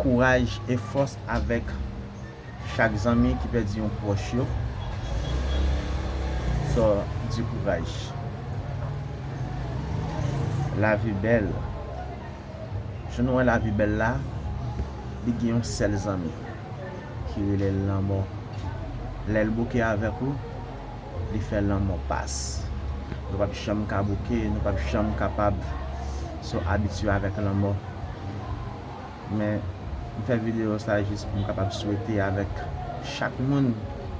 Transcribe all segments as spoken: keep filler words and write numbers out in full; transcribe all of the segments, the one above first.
Kouraj e fòs avèk chak zanmi ki pèdi yon pwòch yo. So, di kouraj. Lavi bèl. Jan nou wè lavi bèl la, li gen yon sèl zanmi ki rele l lanmò. Lè l bouke avèk ou, li fè lanmò pas. Nou p ap janm ka bouke, nou p ap janm kapab so abitye avèk lanmò. Men, m fè videyo sa jis pou m kapab swete avèk chak moun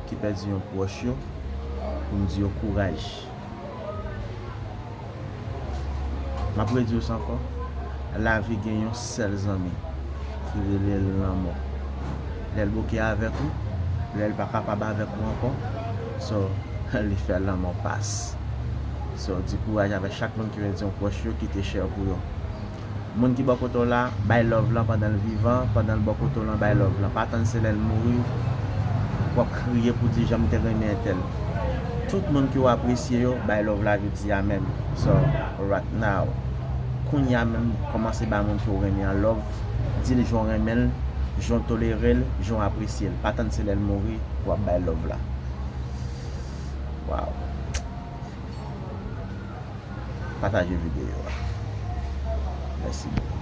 ki pèdi yon pwòch yo, pou m di yo kouraj. M ap redi w sa ankò, lavi gen yon sèl zanmi ki rele l lanmò. Lè l bouke avèk ou, lè l pa kapab avèk ou ankò, so, li fè lanmò pas. So, di kouraj avèk chak moun ki pèdi yon pwòch yo ki te chè pou yo. Moun ki bò kote w la, bay love lan pandan l vivan, pandan l bò kote w lan, bay love lan. Pa tann se lè l mouri, w ap kriye pou di jan m te renmen entèl. Tout moun ki w apresye yo, bay love la jodi a menm. So, right now, kounye a menm, kòmanse bay moun ki w renmen an love, di l jan w renmen l, jan w tolere l, jan w apresye l. Pa tann se lè l mouri, w ap bay love la. Wow. Pataje videyo a. Mèsi bokou.